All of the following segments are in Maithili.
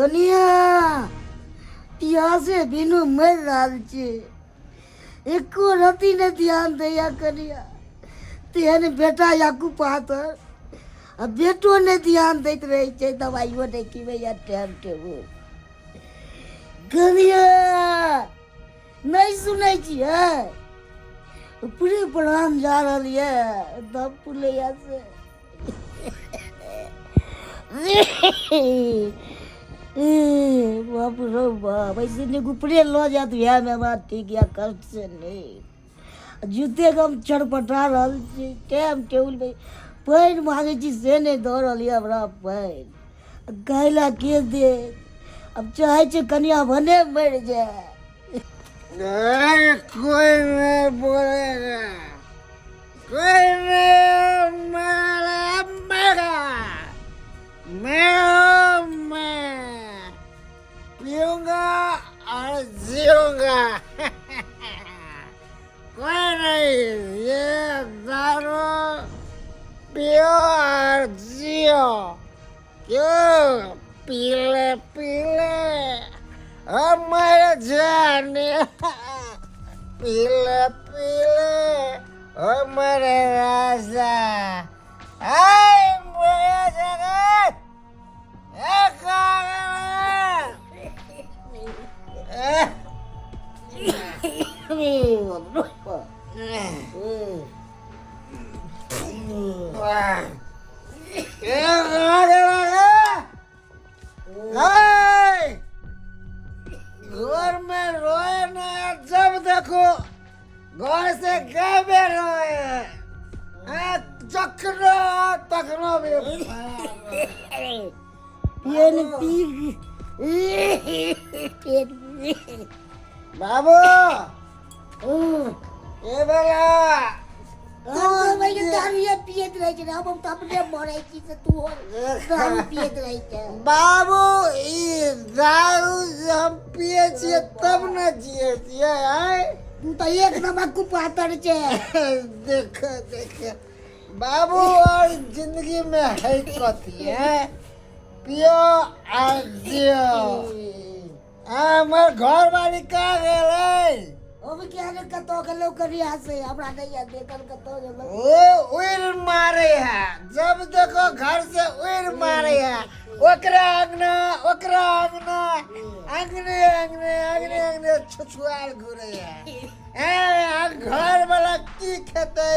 कनिया प्यासे बिनु मरि रहल छी एको रति नहि ध्यान दैया कनिया तेहन बेटा या कुपातर आ बेटो नहि ध्यान दैत रहै छै दबाइयो नहि खिबैया टाइम टेबुल कनिया नहि सुनै छियै ऊपरे प्राण जा रहल यऽ दम फुलैया से बाप रो बाप ऐसे नीक ऊपरे लऽ जायत वएहमे हमरा ठीक यऽ कष्ट से नहि जूते के हम चरपटा रहल छी टाइम टेबुल पे पानि मांगै छी से नहि दऽ रहल यऽ हमरा पानि गाय ला के दे अब चाहे छै कनिया भने मरि जाए अरे कोई नहीं बोलेगा कोई नहीं मेरा मेरा मैं हूँ मैं पीऊंगा और जीऊंगा कोई नहीं ये दारू पियो और जियो क्यों पीले पीले हमारे जाने पीले पीले हमारे राजा आय मेरा जगत ए घर में रोए ना जब देखो घर से गए रोए जखनो तखनो भी पेन पी पेन बाबू ए बेला दारू पियत रहै छै हम तऽ अपने मरै छी से तू दारू पियत रहै छै बाबू ई दारू जे हम पिए छियै तब ने जिए छियै आँय तू तऽ एक नंबर कुपातर छै देख देख बाबू और जिंदगी में है कथी है पियो आ जियो आ हमर घर वाली कहाँ गेलै हम किया ने कतौ गेलौ करिया से हमरा नहीं याद देखल कतौ गेलौ ओ उड़ मारे है जब देखो घर से उड़ मारे है ओकरा अंगना ओकरा अंगना अंगने अंगने अंगने अंगने छुछुआल घुरे है ए आ घर वाला की खेतै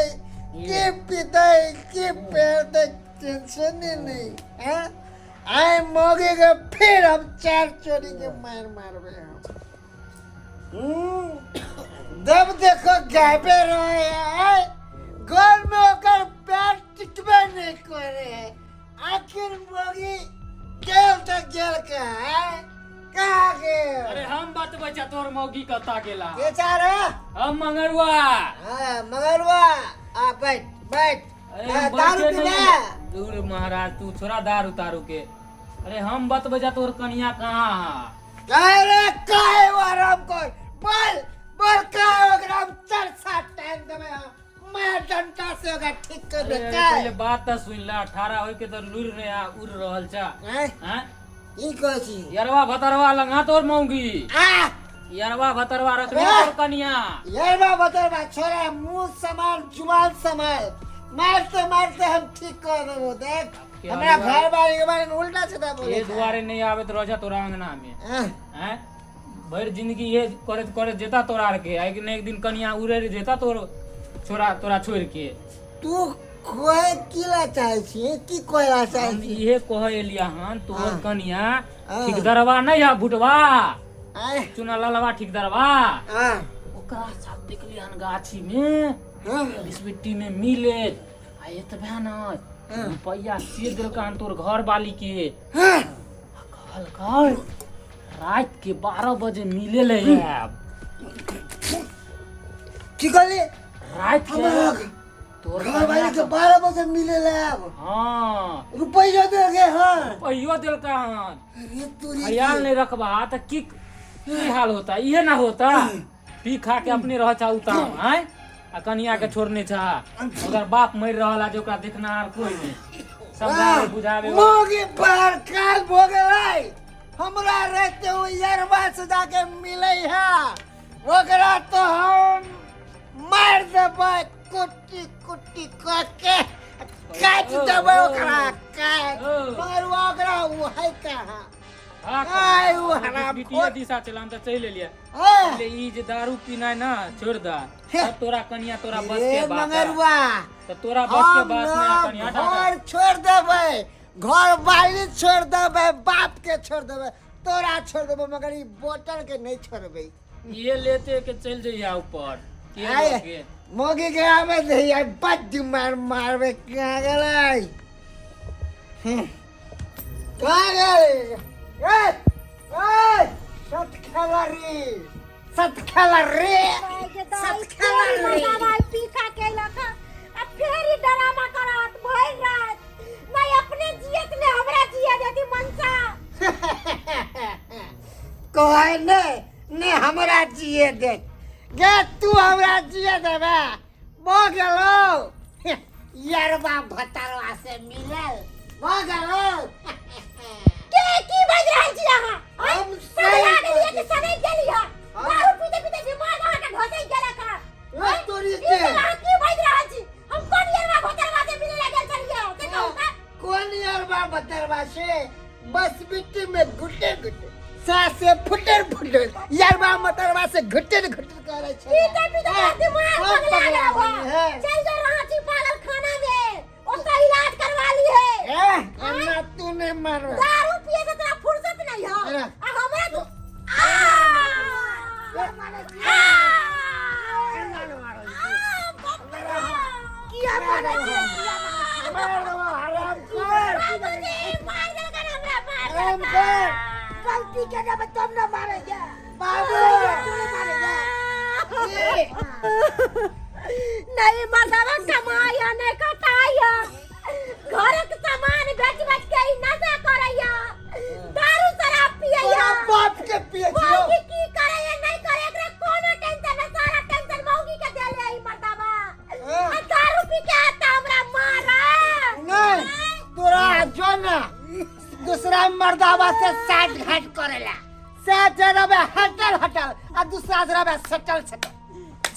की पीतै की पहिरतै टेंशन ही नहीं हैं आए मौके के फिर हम चार चोरी के मार मारबे हम जब देखो गायबे रहे है घर में ओकर पैर टिकबे नहीं करे है आखिर मौगी गेल तो गेल के है कहाँ गेल अरे हम बतबै छा तोर मौगी कता गेला के चाह रहे हम मंगरुआ हाँ मगरवा आ बैठ बैठ अरे हाँ, हम दारू बैठे पीबे नहीं। दूर महाराज तू छोड़ा दारू तारू के अरे हम बतबै छा तोर कनिया कहाँ हा काहे रे काहे वो आराम कर बोल बोल काहे ओकरा हम चार सात टाइम देबै हम मैं डंटा से ओकरा ठीक कर अरे दे अरे, काहे पहिले बात तऽ सुन ला 18 होय के तऽ लुरि रे आ उड़ रहल छा हैं हैं की कहै छी यरवा भतरवा लंगा तोर मौगी आ यरवा भतरवा रखने अबे! तोर कनिया यरवा बतरवा छोरा मुंह संभाल जुबान संभाल मारते मारते हम ठीक कर देबो देख के हमरा हलवा- घर बारी के बारे में उल्टा सीधा बोले ए दुआरे नहीं आबैत रह जा तोरा अंगना में हैं भरि जिंदगी ये करैत करैत जेता तोरा आर के एक ने एक दिन कनिया उड़े जेता तोर छोरा तोरा छोड़ के तू कहे की ला चाहे छी की कहे ला चाहे हम छी इहे कहे एलिया हन तोर हाँ। कनिया हाँ। ठिकदरवा नहीं है भुटवा आय चुना ललवा ठिकदरवा हाँ ओकरा साथ देखली हन गाछी में हाँ बिस्बिट्टी में मिले आ एतबे न रुपैया से देलका हन तोर घर वाली के हाँ आ कहलकै रात के 12 बजे मिले ले आयब की कहली रात के हमरा तोर घर वाली के 12 बजे मिले ला आब हाँ रुपैया दे गे हाँ रुपैयो देलका हन अरे तोरी ख्याल नहीं रखबा त की की हाल होता इहे ना होता पी खा के अपने रह चाहू ताम आय आ कनिया के छोड़ने चाह ओकर बाप मर रहल आ जे ओकरा देखनाहार कोई नहीं समझावे बुझावे मोगी पर काल भो गेलै हमरा रहते हुए यरवा से जाके मिले है, ओकरा तो हम मार देबै, कुट्टी कुट्टी कऽ के काटि देबै ओकरा, काटि। मगर ओकरा ओ है कहाँ? आय ओ हराम बिटिया दिशा चला, हम तऽ चलि एलियै। ले ई जे दारू पीनाइ ना छोड़ दा, तब तोरा कनिया तोरा बस के बात मंगरुआ, तऽ तोरा बस के बात ना कनिया। घर छोड़ देबै, घर वाली छोड़ देबै, बाप के छोड़ देबै, तोरा छोड़ देबै, मगर ई बोतल के नहीं छोड़बै। ये लेते के चल जइया ऊपर के मोगी के आवे दे, आई बड्ड मार मारबे। कहाँ गेलै? कहाँ गेलै? ए ए, सत खेला रे, सत खेला रे, सत खेला रे। पीखा के लखा आ फेर ई ड्रामा करत भरि रात, नहीं अपने जियत ने हमरा जिया देती मनसा। कहै ने ने हमरा जिए दे गे, तू हमरा जिए देबे? भऽ गेलौ यरबा भतरवा से मिलल, भऽ गेलौ। के की बाजि रहल छी अहाँ? हम सही गेलियै कि सनकि गेलियै? दारू पीते पीते दिमाग अहाँके घसकि गेलक हँ। ओ तोरी के अहाँ की बाजि रहल छी? हम कोन यरबा भतरवा से मिले ला गेल छलियै से कहू तऽ? कोन यरबा भतरवा से? बस बिट्टी में घुटे घुटे सासे फुटर फुटर यरबा मतरवा से घुटे घुटे करे छै। पीते पीते तोरा दिमाग पगला गेलौ हँ। चल जो रांची पागल खाना में, ओतऽ इलाज करवा ली है। ए अन्ना, तू नहीं मारबे। दारू पिए से तोरा फुर्सत नहीं है अरे। आ हमरा तू किया मारै छै? मार देबो हराम कर, मार देलकन हमरा, मार हराम कर। गलती के देबै तब न मारेगे। बाबू तोरे मारेगे। नहीं मर्दावा कमाई है नहीं कटाई है, घरक सामान बेच बेच के ई नशा करैया, दारू शराब पियैया। तोरा बाप के पिए छियौ। मौगी की करैया नहीं करे एकरा कोनो टेंशन नहीं, सारा टेंशन मौगी के देले ई मर्दावा। आ दारू पी के आता हमरा मारा। नहीं तोरा जो ना दूसरा मर्दावा से साठ घाट करेला, साठ रबे हटल हटल आ दूसरा से रबे सटल सटल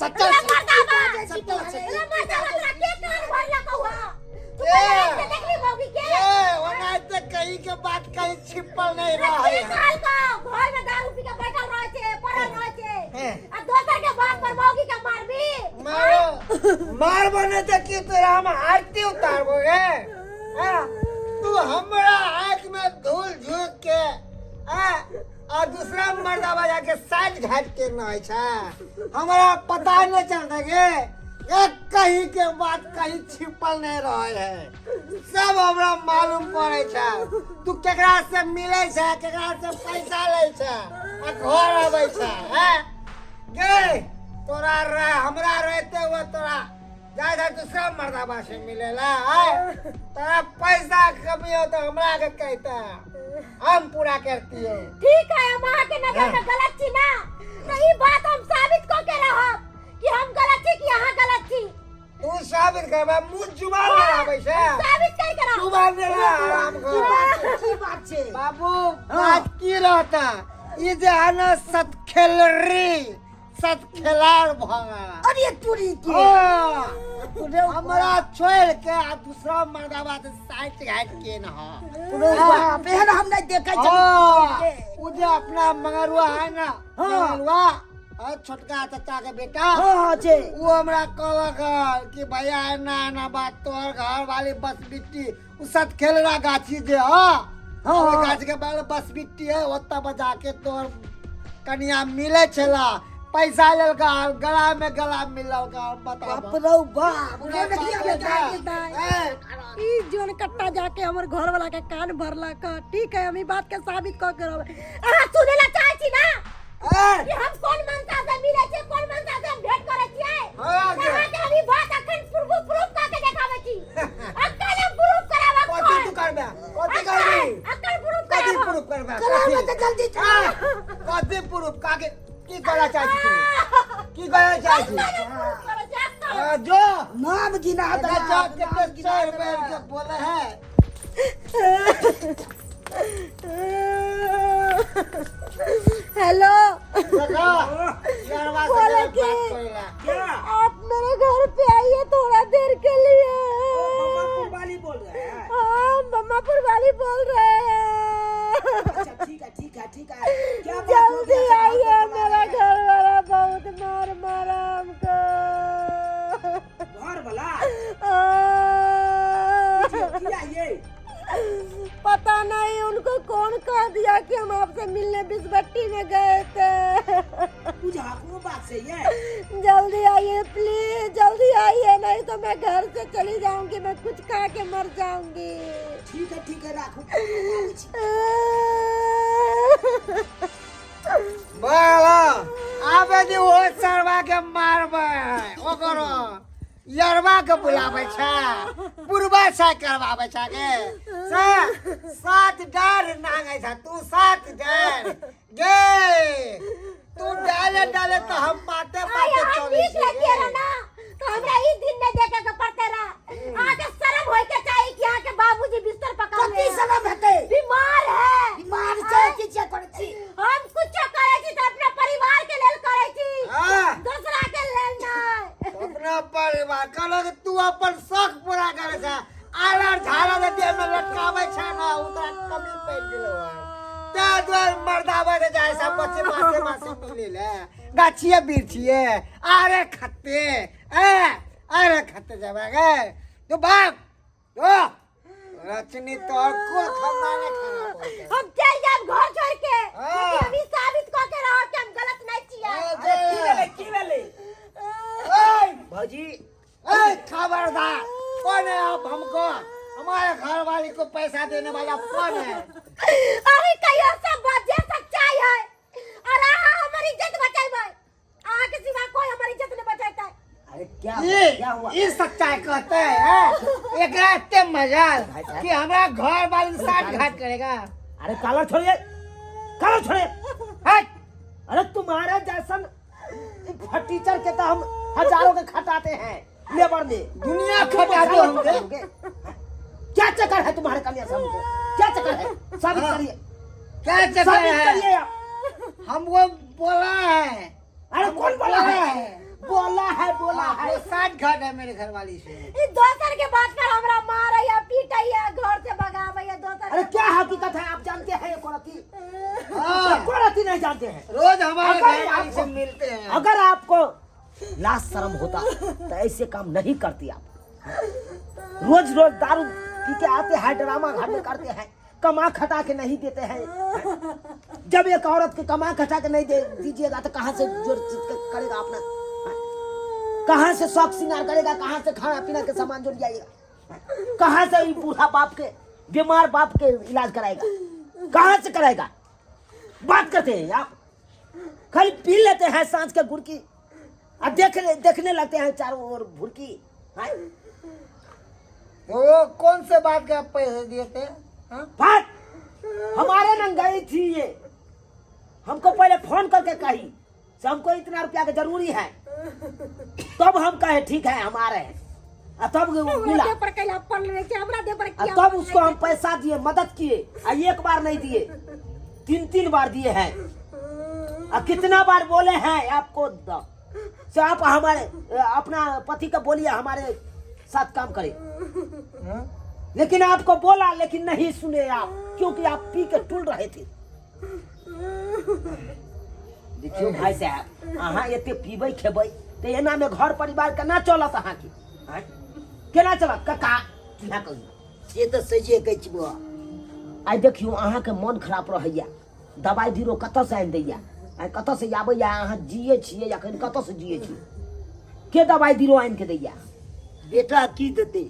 सटल रे मर्दावा, सटल सटल। रे मर्दावा, तोरा के कान भरला कहुआ? तू ए! पहिले आँख से देखली मौगी के? ए ओना ते कहीं के बात कहीं छिपल नहीं रे रहा की है। कहल का घर में दारू पी के बैठल रहे छे, पड़ल रहे छे, हे। आ दोसर के बात पर मौगी के मारबी? मारो, मारबो नहीं तो की तोरा हम आरती उतारबो गे? हाँ? तू हमरा आँख में धूल झोंक के आ आ दूसरा मर्दाबा जाके साइड घाट के न छै, हमरा पता नहीं चलता गे। एक कहीं के बात कहीं छिपल नहीं रहे है, सब हमरा मालूम पड़े छै। तू केकरा से मिले छै, केकरा से पैसा लै छै आ घर अबै छै? हैं गे, तोरा रह हमरा रहते हुए तोरा जा जा दूसरा मर्दाबा से मिलेला आय? तोरा पैसा कमी हो तो हमरा के कहता, हम पूरा करती हो। ठीक है, हम अहाँ के नजर में गलत छी ना, तो ई बात हम साबित क के रहब कि हम गलत छी कि अहाँ गलत छी। तू साबित करबा? मुंह जुबान लड़ाबै छै, साबित कर के रहब। जुबान लड़ा आराम कर। की बात छै बाबू? बात की रहता, ई जे है ना सतखेलरी सतखेलार भंगा। अरे तोरी के, हाँ, हमरा छोड़ के आ दूसरा मर्दाबा से साइड घाट के न हो। रे बाप, एहन हम नहीं देखै छी। हाँ, उ जे अपना मंगरुआ है ना, मंगरुआ और छोटका चाचा के बेटा। हाँ हाँ छै। वो हमरा कहलक हन कि भैया एना एना बात, तोहर घर वाली बस बिट्टी उ सत खेलरा गाछी जे ह, ओहि गाछ के बगल बस बिट्टी है, ओतऽ बजा के तोहर कनिया मिले छला, पैसा लेलका, गला में गला मिललका। बताब। बाप रौ बाप, पूरा रे देखिए बाप बेटा। ए, ई जोन कट्टा जाके हमर घर वाला के कान भरलक ह। ठीक है, हम ई बात के साबित क के रहब। अहाँ सुने ला चाहै छी ना ए, कि हम कोन मनसा से मिले छियै, कोन मनसा से हम भेंट करै छियै? हाँ, गे। अहाँ के हम ई बात अखन प्रूफ प्रूफ क के देखाबै छी। अखन हम प्रूफ कराब। कथी अखन तू करबे? कथी करबी? अखन प्रूफ कथी कराब। प्रूफ करबे? कराब कथी? तऽ जल्दी आ, कथी प्रूफ काके की करऽ चाहै छी तू? की करऽ चाहै छी? प्रूफ करै छी अखन। आ, जो नाम गिना देखा देला, जा नाम कते गिना चारि देला। बेर के बोले है। हेलो देखो यारवा से बोले बात कि करेला आप मेरे घर पे आइए थोड़ा देर के लिए। वाली बोल रहे हैं? हाँ, मम्मापुर वाली बोल रहे हैं। अच्छा ठीक है ठीक है ठीक है, क्या बात हो जल्दी गया? आइए, मेरा घर वाला बहुत मार मारा हमको। घर वाला? आ, किया ये? पता नहीं उनको कौन कह दिया कि हम आपसे मिलने बिस्बट्टी में गए थे। पूजा को बात सही है। जल्दी आइए प्लीज, जल्दी आइए, नहीं तो मैं घर से चली जाऊंगी, मैं कुछ खा के मर जाऊंगी। ठीक है ठीक है, राखू। बाबा आबे दी ओ सरवा के मारबै, ओकरो यरवा के बुलाबै छै, पुरबा छै करवाबै छै के से सात डार नांगै छै तू, सात डार गे तू डाले डाले तो हम बाते आय, बाते अहाँ चलै नीक लगिए छियै। रह ना तो हमरा ई दिन नहीं देखे के पड़ते रह। अहाँके शर्म होय के चाही कि अहाँके बाबूजी बिस्तर पकड़ कथी शरम हेतै? बीमार है। बीमार छै कि जे करै छी? हम कुछो करै छी तऽ अपना परिवार के लेल करै छी, हाँ। दोसरा के लेल नहि। अपना परिवार कहलक तू अपन शौक पूरा करे छै, आलर झालर देह में लटकाबै छै ना, ओ तोरा कमी पड़ि गेलो है, ताहि दुआरे मर्दाबे ने जाइ छै बच्चे मासे मासे मिले ले गाछिए बिरछिए अरे खत्ते ए अरे खत्ते जेबै गे तू भाग ओ रचनी तोहर को खाना खाना पड़तै। हम चलि जायब घर छोड़ के, हाँ। लेकिन हम ई साबित कऽ के रहब कि हम गलत नहि छियै। ए, अरे की भेलै, की भेलै? ओए, भौजी ए, खबरदार, कौन है आप? हमको हमारे घर वाली को पैसा देने वाला कौन है? अभी कहियो सब बात जे सच्चाई है और अहाँ हमर इज्जत बचेबै, अहाँ के सिवा कोई हमर इज्जत नहीं बचेतै। अरे क्या ये हुआ, क्या हुआ? ये सच्चाई कहते हैं एकरा इतने मजाल कि हमारा घर वाली साठ घाट करेगा। अरे काला छोड़िए, काला छोड़िए, हट। अरे तुम्हारे जैसन फटीचर के तो हम हजारों के खटाते हैं लेबर में, दुनिया तुम खटा दो हजारों हमके। पकड़ोगे। क्या चक्कर है तुम्हारे कन्या से हमको? क्या चक्कर है? साबित हाँ। करिए। क्या चक्कर साबित है? करिए आप। हमको बोला है। अरे कौन बोला बोला है? है। बोला है, बोला हाँ, है। वो साठ घाट है मेरे घर वाली से। ई दोसर के बात पर हमरा मारैया पीटैया घर से भगाबैया दोसर। अरे क्या हकीकत है आप जानते हैं? एको रत्ती, हाँ, एको रत्ती नहीं जानते हैं। रोज हमारे अगर घर वाली से आपको- मिलते हैं। अगर आपको लाज शर्म होता तो ऐसे काम नहीं करती आप। रोज रोज दारू पी के आते हैं, ड्रामा घर में करते हैं, कमा खटा के नहीं देते हैं। जब एक औरत को कमा खटा के नहीं दे दीजिएगा तो कहाँ से जोर चीज करेगा अपना? कहाँ से शौक श्रृंगार करेगा? कहाँ से खाना पीना के सामान जोड़ जाएगा? कहाँ से ई बूढ़ा बाप के, बीमार बाप के इलाज कराएगा? कहाँ से कराएगा? बात करते हैं आप, खाली पी लेते हैं सांझ के गुड़की और देखने लगते हैं चारों ओर भुड़की। हाँ? तो वो कौन से बात के आप पैसे दिए थे? हाँ? बात हमारे नंग गई थी ये, हमको पहले फोन करके कही से हमको इतना रुपया के जरूरी है, तब हम कहे ठीक है हमारे हैं, आ तब वो हमरा मिला देह पर कैला पड़ रहे छै, हमरा देह पर आ किया तब पड़ उसको रहे हम पैसा दिए, मदद किए, आ एक बार नहीं दिए, तीन तीन बार दिए हैं। आ कितना बार बोले हैं आपको से आप हमारे अपना पति को बोलिए हमारे साथ काम करे, हाँ? लेकिन आपको बोला लेकिन नहीं सुने आप, क्योंकि आप पी के टूल रहे थे। देखियो भाई साहब, अहाँ एते पीबै खेबै तऽ एना में घर परिवार केना चलत? अहाँके आँय? केना चलत कका? किया कहियो से तऽ सहिए कहै छी बौआ। आइ देखियो अहाँके मन खराब रहैया, दवाइ बीरो कतऽसँ आनि दैया? आइ कतऽसँ आबैया? अहाँ जिए छियै अखन, कतऽसँ जिए छियै? के दवाइ बीरो आनि के दैया? बेटा की देतै?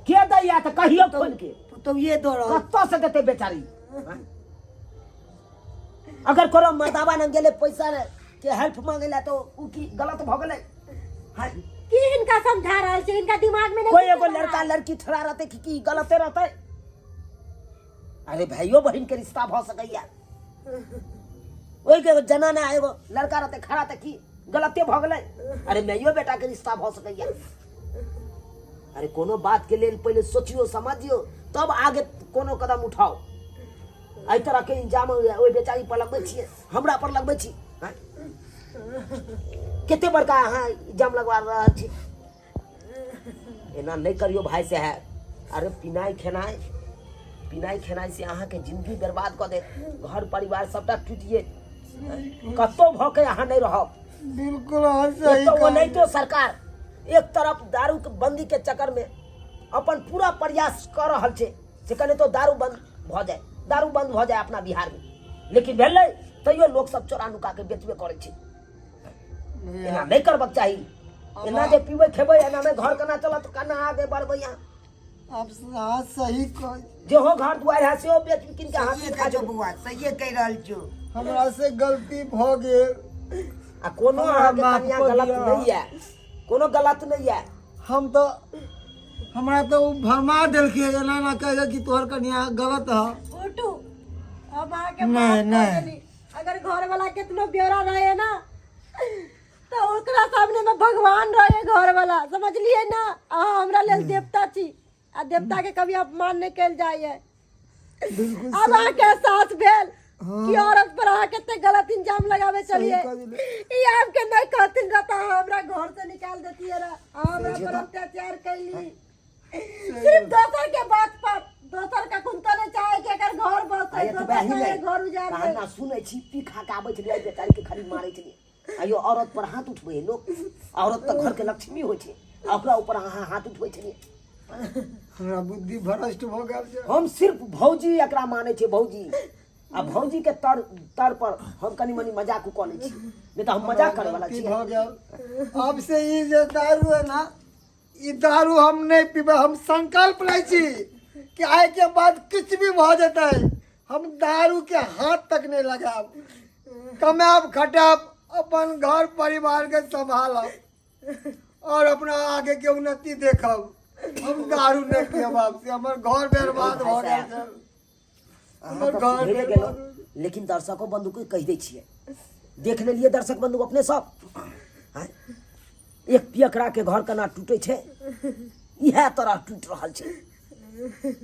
के दैया तऽ कहियो खोलि के। पुतौहे दऽ रहल। कतऽसँ देतै बेचारी? अगर कोनो मर्दाबा न गेलै पैसा के हेल्प मांगे ला तो उ की गलत भ गेलै? हाँ? की हिनका समझा रहल छै? हिनका दिमाग में नहीं कोई एगो घुसि रहल। लड़का लड़की ठड़ा रहते कि की गलते रहते? अरे भाइयो बहिन के रिश्ता भ सकैया, ओहि के एगो जनाना एगो लड़का रहते खड़ा तऽ की गलते भ गेलै? अरे माइयो बेटा के रिश्ता भ सकैया। अरे कोनो बात के लेल पहिले सोचियो समझियो तब आगे कोनो कदम उठाओ। एहि तरहके इंजाम ओहि बेचारी पर लगबै छियै, हमरा पर लगबै छी। आँय? कते बड़का अहाँ इल्जाम लगवा रहल छी। एना नहि करियौ भाय साहेब। अरे पिनाइ खेनाइ, पिनाइ खेनाइ से अहाँके जिंदगी बर्बाद कऽ देत, घर परिवार सबटा टूटि जायत, कतहु भऽ के अहाँ नहि रहब। बिल्कुल अहाँ सही एक तऽ ओनाहितो कहलियै। सरकार एक तरफ दारू के बंदी के चक्कर में अपन पूरा प्रयास कऽ रहल छै से कने तो दारू बंद भऽ जाय, दारू बंद भऽ जाय अपना बिहार में, लेकिन भेलै तैयो लोक सब चोरा नुका के बेचबे करै छै। एना नहि करबाक चाही। एना जे पीबै खेबै एना में घर केना चलत, केना आगे बढ़बै अहाँ? आप अहाँ सही कह जेहो घर दुआरि है सेहो बेच कीन के अहाँ सहिए खा कहै छौ जेबै। बौआ, सहिए कहि रहल छौ। हमरा से गलती भऽ गेल। आ कोनो हमरा अहाँके माफ कनिया कऽ गलत दिअ। नहि यऽ, कोनो गलत नहि यऽ। हम तऽ हमरा तऽ ओ भरमा देलकै एना एना कहि कऽ कि तोहर कनिया गलत है। उठू, हम अहाँके नहि, माफ कऽ नहि। देली। अगर घर वाला कितनो ब्यौरा रहे ना तो ओकरा सामने में भगवान रहे घर वाला, समझलिए ना? अहाँ हमरा लेल देवता छी आ देवता के कभी अपमान नहीं कयल जाय है। बिल्कुल। अब अहाँके एहसास भेल कि औरत पर अहाँ कते गलत इंजाम लगावे चलिए। कह देलियै। ई आपके नहीं कहथिन रह तो अहाँ हमरा घर से निकाल देतिए रह। अहाँ हमरा पर अत्याचार कैली सिर्फ दोसर के बात पर, दोसर का कुंता नहीं चाहे कि अगर घर बसे, आ एतबे दोसर ही चाहे नहि, घर उजाड़ दे। कहना सुनै छी पी खा के आबै छलियै, बेचारी के खाली मारै छलियै। आइयो औरत पर हाथ उठबै है लोक। औरत तऽ घर के लक्ष्मी होइ छै, आ ओकरा ऊपर अहाँ हाथ उठबै छलियै। हमरा बुद्धि भ्रष्ट भऽ गेल छै। हम सिर्फ भौजी एकरा मानै छियै, भौजी, आ भौजी के तर तर पर हम कनि मनि मजाक कऽ लै छी, नहि तऽ हम मजाक करै वाला गलती छियै। भऽ गेल। अब से ई जे दारू है ना, ई दारू हम नहीं पीबै। हम संकल्प लै छी कि आइ के बाद किछु भी भऽ जेतै हम दारू के हाथ तक नहीं लगायब। कमायब खटायब, अपन घर परिवार के संभालब और अपना आगे के उन्नति देखब। हम दारू नहीं पियब आब से। हमर घर बर्बाद भऽ गेल छै। अहाँ हमर तऽ घर सुधरि बर्बाद गेलहुँ, लेकिन दर्शको बंधु के कहि दै छियै, देख लेलियै दर्शक बंधु अपने सब, आँय? एक पियकरा के घर केना टूटे छै, इएह तरह टूटि रहल छै।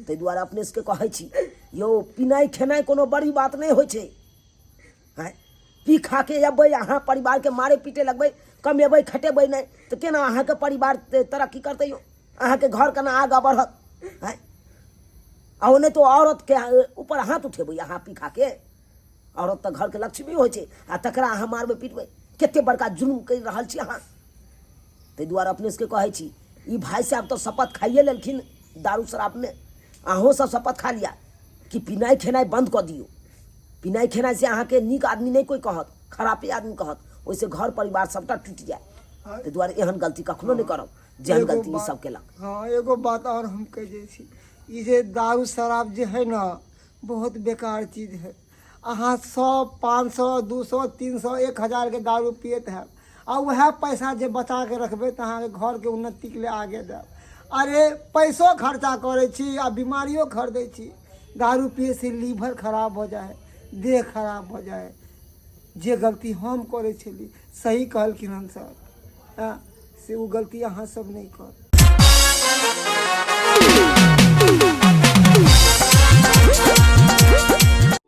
ताहि दुआरे अपने सबके कहै छी यौ, पिनाइ खेनाइ कोनो बड़ी बात नहि होइ छै। आँय, पी खा के अयबै अहाँ परिवारके मारे पीटे लगबै, कमेबै खटेबै नहि तऽ केना अहाँके परिवार तरक्की करतै यौ? अहाँके घर केना आगाँ बढ़त? आँय, आ ओने तो औरतके ऊपर हाथ उठेबै अहाँ पी खा के। औरत तऽ घरके लक्ष्मी होइ छै, आ तकरा अहाँ मारबै पीटबै, कते बड़का जुल्म करि रहल छी अहाँ। ताहि दुआरे अपने सबके कहै छी, ई भाय साहब तऽ शपथ खाइए लेलखिन दारू शराबमे, अहूँ सब शपथ खा लिअ कि पिनाइ खेनाइ बन्द कऽ दियौ। पिनाइ खेनाइ से अहाँके नीक आदमी नहि कोइ कहत, खरापे आदमी कहत, ओहिसँ घर परिवार सबटा टूटि जायत। ताहि दुआरे एहन गलती कखनो नहि करब जेहन एगो गलती ई बात- सब केलक। हाँ, एगो बात और हम कह जाइ छी, ई जे दारू शराब जे है ना बहुत बेकार चीज है। अहाँ 100, 500, 200, 300, 1000 के दारू पियत है आ वएह पैसा जे बचा के रखबै तऽ अहाँके घरके उन्नतिके लिए आगे जायब। अरे पैसो खर्चा करै छी आ बीमारियो खरीदै छी। दारू पिए से लीवर खराब भऽ जाइ है, देह खराब भऽ जाइ है। जे गलती हम करै छली, सही कहलखिन हन सर, से ओ गलती अहाँ सब नहि करू।